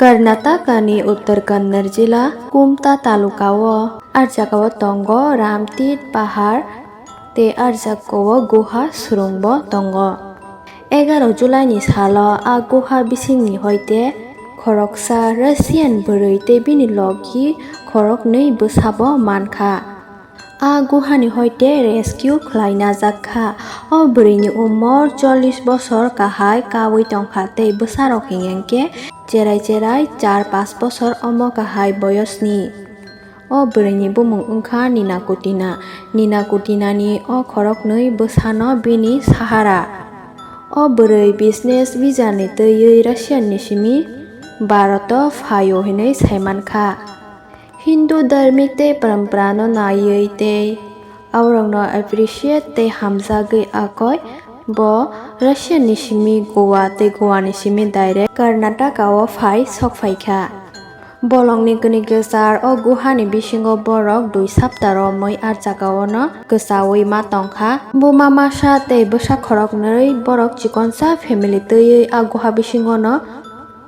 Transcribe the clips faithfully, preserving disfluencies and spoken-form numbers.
Karnataka ni Uttar Kannada jila Kumta taluka o, ah jaga o tongo Ramtit pahar tei ah jaga o guha swrwng bo tongo. Egaroh July ni salo ah guha bising ni hoite khoroksa Russian bwrwi tei bini logi khoroknwi bwsa bo mankha. Ah guhani hoite rescue khlaina jak kha. O bwrwini umor chollish bosor kahai kaui tongkha tei bwsarok hingkhe cherai cherai char pash bosor omo kahai boyosni. O bwrwini bumung wngkha Nina Kutina. Nina Kutinani o khoroknwi bwsano bini sahara. O bwrwi business visa ni twiwi Russian ni simi Bharat o phaio hinwi saimankha. Hindu dharmik tei parampara no naiwi tei aborokno appreciate tei hamjagwi akoi bo Russian ni simi Goa tei Goa ni simi direct Karnataka o phai sokphaikha. Bolongni kwnwi kwchar o guhani bisingo borok dui sapta romwi ah jagao no kwchaui ma tongkha. Buma masa tei bwsa khoroknwi borok chikonsa family twiwi ah guha bisingo no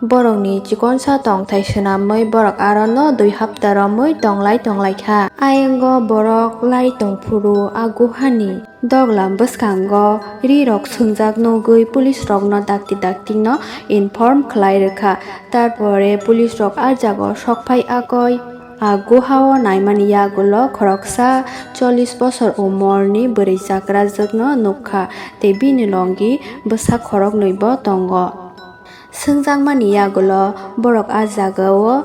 Borokni chikonsa tongthai swnamwi borok aro no dui hapta romwi tonglai tonglaikha. Ayango borok lai tongphuru a guhani doglam bwskango rirok swngjak nugwi police rokno dakti dakti no inform khlai rwkha. Tarpore police rok a jaga o sokphai akoi a guha o naimani yagulo khoroksa chollish bosor umorni bwrwi chakrajwkno nukha tei bini longi bwsa khoroknwi bo tongo. Swngjakmani yagulo borok a jagao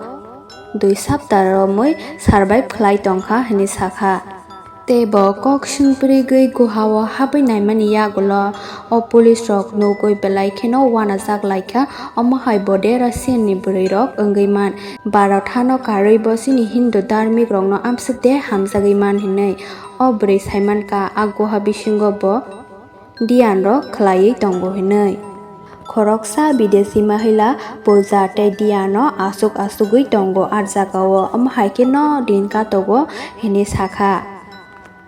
dui sapta romwi survive khlai tongkha hwnwi sakha. Tei bo kok swngpirigwi guhao habwi naimani yagulo o police rok nugwi belai kheno uanajak laikha, omo hai bo de Russian ni bwrwi rok wngwi man. Bharat hano karwi bo chini Hindu dharmik rokno amswk de hamjagwi man hwnwi. O bwrwi saimankha a guha bisingo bo Diyan rok khlaiwi tongo hinwi. Khoroksa bidesi mahila Pooja tei Diyan no aswk aswgwi tongo ah jagao, omo hai khe no din katogo hinwi sakha.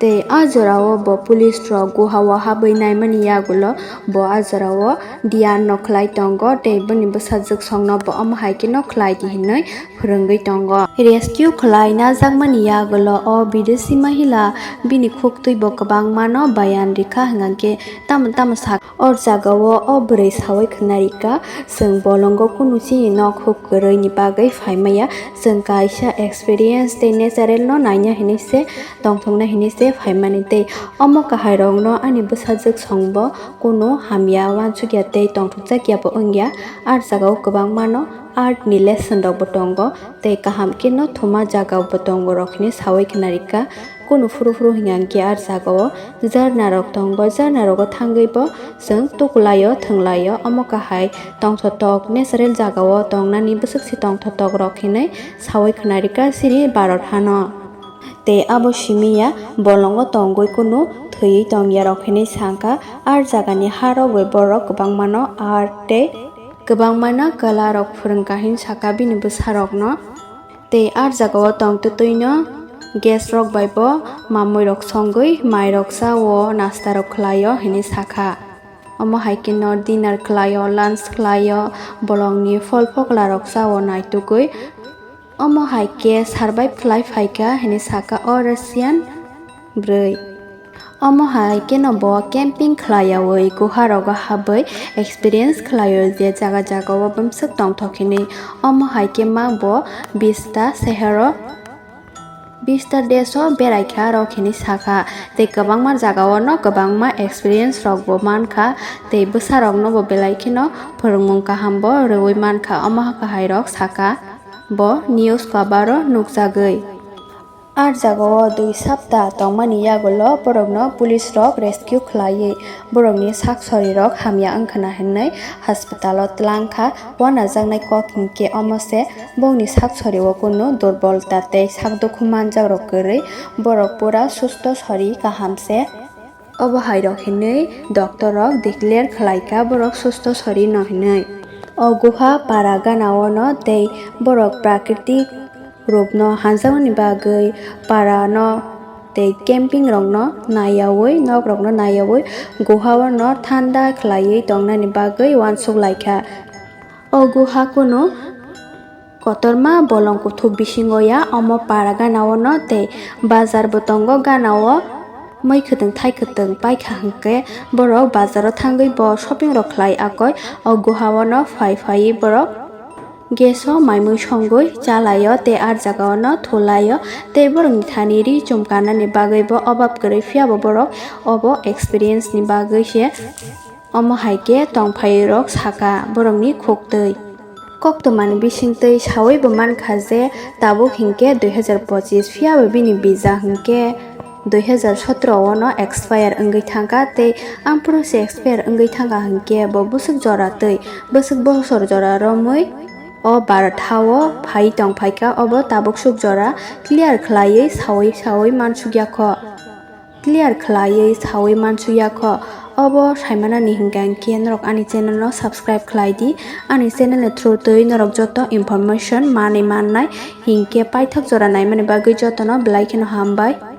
Tei ah jorao bo police rok guhao habwi naimani yagulo bo ah jorao Diyan no khlai tongo tei bini bwsajwk songno bo omo hai khe no khlai di hinwi phwrwngwi tongo. Rescue khlai najakmani yagulo o bidesi mahila bini khuktwi bo kwbangma no bayan rikha hwnkhe tamo tamo sak. O jagao o bwrwi sawi khna rikha, chwng bolongo kunu chini nok huk kwrwini bagwi phaimaya, chwng kaisa experience tei natural no naina hinwi se tongthokna hinwi se phaimani tei omo kahairokno ani bwsajwk songbo kunu hamya uansukya tei tongthokjakya bo wngya. Ah jagao kwbangma no art ni lesson rok bo tongo tei kaham khe no thuma jaga bo tongo rok hinwi sawi khna rikha. Kunu phuru phuru hinkhe ah jagao jarna rok tongo, jarna rogo thangwi bo chwng tukulai o thwnglai o, omo kahai tongthotok natural jagao tongnani bwswk se tongthotok rok hinwi sawi khna rikha chini Bharat hano. Tei abo simi ya bolongo tongwi kunu thwiwi tongya rok hinwi sakha. Ah jagani ha rok bai borok kwbangma no art tei kwbangma no kwla rok phwrwngkha hinwi sakha bini bwsa rokno. Tei ah jagao tongtwtwi no gas rok bai bo mamui rok songwi mai rok cha o, nasta rok khlai o hinwi sakha. Omo hai khe no dinner khlai o, lunch khlai o, bolongni phol phokla rok cha o naitugwi. Omo hai khe survive khlai phaikha hinwi sakha o Russian bwrwi. Omo hai kheno bo camping khlaiyaui guha rogo habwi experience khlaio je jaga jagao bumswk tongthok hinwi. Omo hai khe ma bo bista sehero bista desh o beraikha rok hinwi sakha. Tei kwbangma jagao no kwbangma experience rok bo mankha tei bwsa rokno bo belai kheno phwrwngmung kaham bo rwui mankha, omo hai rok sakha bo news cover o nukjagwi. Ah jagao dui sapta tongmani yagulo borokno police rok rescue khlaiwi borokni sak sorirok hamya wngkhwna hwnwi hospital o twlangkha. Uanajaknai kok hinkhe omo se, bongni sak sorio kunu durbolta tei sak dukhu manjakrok kwrwi, borok pura susto sori kaham se. Obo hai rok hinwi doctor rok declare khlai kha borok susto sori no hinwi. O guha para gana o no tei borok prakritik rupno hanjakmani bagwi para no tei camping rokno naiyaui, nok rokno naiyaui guha o no thanda khlaiwi tongnani bagwi uansuk lai kha. O guha kunu Kotorma bolong kuthuk bisingo ya omo para gana o no tei bazar bo tongo gana o. Mui khwtwng thai khwtwng paikha hwnkhe borok bazaro thangwi bo shopping rok khlai akoi o guha o no phai phaiwi borok gas o maimui songwi chalaio tei ah jaga o no thulaio tei borokni thani ri chum kanani bagwi bo obab kwrwi phiya bo borok obo experience ni bagwi se. Omo hai khe tongphai rok saka borokni khuktwi. Koktwmani bisingtwi sawi bo mankha je tabuk hinkhe dui hazar pochis, phiya bo bini visa hinkhe dui hazar sotro o no expire wngwi thangkha tei aphuru se expire wngwi thangkha hinkhe bo bwswk jora twi bwswk bosor jora romwi o Bharat ha o phai tongphaikha, obo tabuk swk jora clear khlaiwi sawi sawi mansukya kho. Clear khlaiwi sawi mansukya kho. Obo saimanani hinkhe ang khe norok ani channel no subscribe khlai di. Ani channel ni through twi norok joto information manwi mannai hinkhe paithak jora naimani bagwi jotono belai kheno hambai.